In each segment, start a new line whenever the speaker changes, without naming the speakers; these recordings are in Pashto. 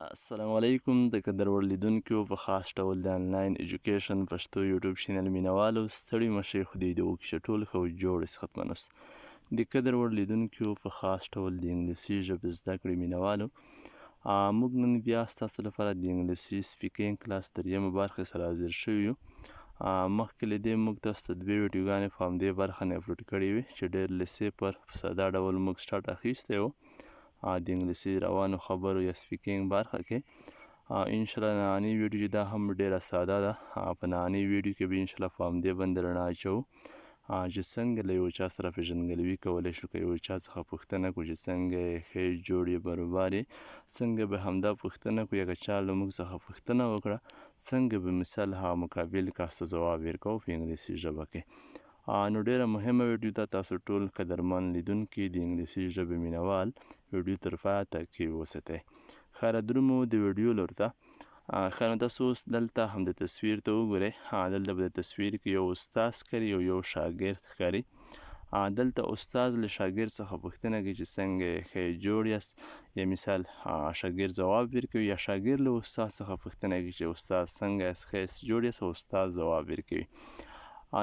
السلام علیکم د قدر وړ لیدونکو، په خاص ډول د انلاین ایجوکیشن پښتو یوټیوب چینل مینوالو، ستړي مشي، خدای دې وکړي چې ټول ښه او جوړ صحتمند اوسئ. د قدر وړ لیدونکو، په خاص ډول د انګلیسي ژبې زده کړې مینوالو، موږ نن بیا ستاسو لپاره د انګلیسي speaking کلاس دریمه برخې سره حاضر شوي یو. مخکې له دې موږ تاسو ته دوې ویډیوګانې په همدې برخه نه اپلوډ کړې وې چې ډېر له صفر په ساده ډول موږ سټارټ اخیستی و د انګلیسي روانو خبرو یا speaking برخه کې. انشاءالله نننۍ ویډیو چې دا هم ډېره ساده ده، په نننۍ ویډیو کې به انشاءالله په همدې باندې رڼا اچوو چې څنګه له یو چا سره پېژندګلوي کولی شو. که یو چا څخه پوښتنه کو چې څنګه یې، ښه یې، جوړ یې، بروبار یې، څنګه به همدا پوښتنه کو، یا که چا له موږ څخه پوښتنه وکړه، څنګه به مثال هغه مقابل کس ته ځواب ورکوو په انګلیسي ژبه کې. نو ډېره مهمه ویډیو ده. تاسو ټول قدرمن لیدونکي، د انګلیسي ژبې مینوال، ویډیو تر پایه تعقیب وساتئ. ښه، درومو د ویډیو لور ته. ښه، نو تاسو اوس دلته هم د تصویر ته وګورئ. دلته په تصویر کې یو استاد ښکاري او یو شاګرد ښکاري. دلته استاد له شاګرد څخه پوښتنه کوي چې څنګه یې، ښه یې، جوړ یاست، یا مثال شاګرد ځواب ورکوي، یا شاګرد له استاد څخه پوښتنه کوي چې استاد څنګه یاست، ښه یاست، جوړ یاست، او استاد ځواب ورکوي.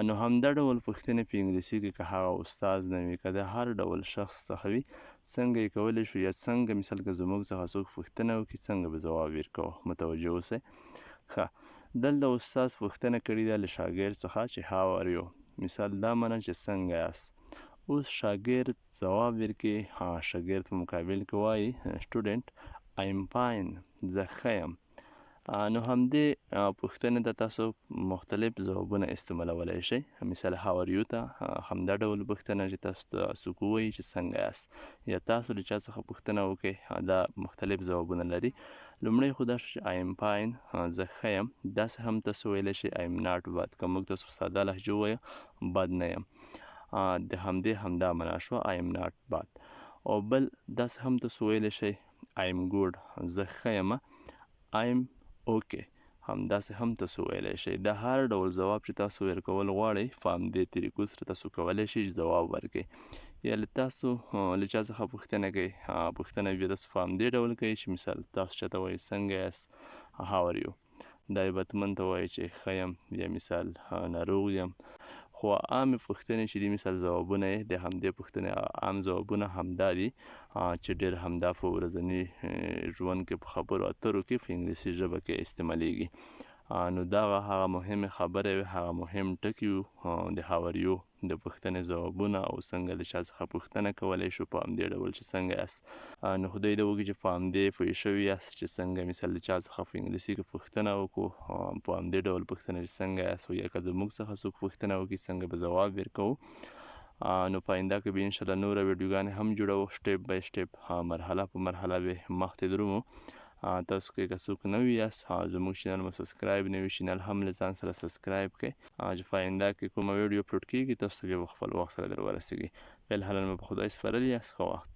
نو همدا ډول پوښتنې په انګلیسي کې که هغه استاد نه وي، که د هر ډول شخص څخه وي، څنګه یې کولی شو، یا څنګه مثال که زموږ څخه څوک پوښتنه وکړي، څنګه به ځواب ورکوو؟ متوجه اوسئ. ښه، دلته استاد پوښتنه کړې ده له شاګرد څخه چې "How are you?" مثال دا معنی چې څنګه یاست. اوس شاګرد ځواب ورکوي. شاګرد په مقابل کې وایي، student، "I'm fine." زه ښه یم. نو همدې پوښتنې ته تاسو مختلف ځوابونه استعمالولی شئ. مثال "How are you" ته همدا ډول پوښتنه چې تاسو ته څوک ووایي چې څنګه یاست، یا تاسو له چا څخه پوښتنه وکړئ، دا مختلف ځوابونه لري. لومړی خو دا چې "I am fine"، زه ښه یم. داسې هم تاسو ویلی شئ "I am not bad." که موږ تاسو په ساده لهجه ووایو، بد نه یم، د همدې همدا معنا شوه، "I am not bad." او بل داسې هم تاسو ویلی شئ "I am good." زه ښه یم. "I am okay." همداسې هم تاسو ویلی شئ. د هر ډول ځواب چې تاسو ورکول غواړئ، په همدې طریقو سره تاسو کولی شئ چې ځواب ورکړئ. یا له تاسو له چا څخه پوښتنه کوئ، پوښتنه بیا تاسو په همدې ډول کوئ چې مثال تاسو چاته وایئ څنګه یاست، "How are you?" دا بتمن ته وایي چې ښه یم، یا مثال ناروغ یم. خو عامې پوښتنې چې دي، مثال ځوابونه یې د همدې پوښتنې عام ځوابونه همدا دي چې ډېر همدا په ورځني ژوند کې په خبرو اترو کې په انګلیسي ژبه کې استعمالیږي. نو دغه هغه مهمې خبرې وې، هغه مهم ټکي وو د "How are you" د پوښتنې ځوابونه او څنګه له چا څخه پوښتنه کولی شو په همدې ډول چې څنګه یاست. نو خدای دې وکړي چې په همدې پوه شوي یاست چې څنګه مثال له چا څخه په انګلیسي کې پوښتنه وکړو په همدې ډول پوښتنه چې څنګه یاست، یا که زموږ څخه څوک پوښتنه وکړي، څنګه به ځواب ورکوو. نو په آینده کې به انشاءالله نوره ویډیوګانې هم جوړوو، step by step، مرحله په مرحله به مخته درومو. تاسو کې که څوک نوي یاست، زموږ چینل مو subscribe نه وي، چینل هم له ځان سره subscribe کړئ چې په آینده کې کومه ویډیو اپلوډ کیږي، تاسو ته بیا په خپل وخت سره در ورسیږي. فلحال مو په خدای سپارلي یاست. ښه وخت.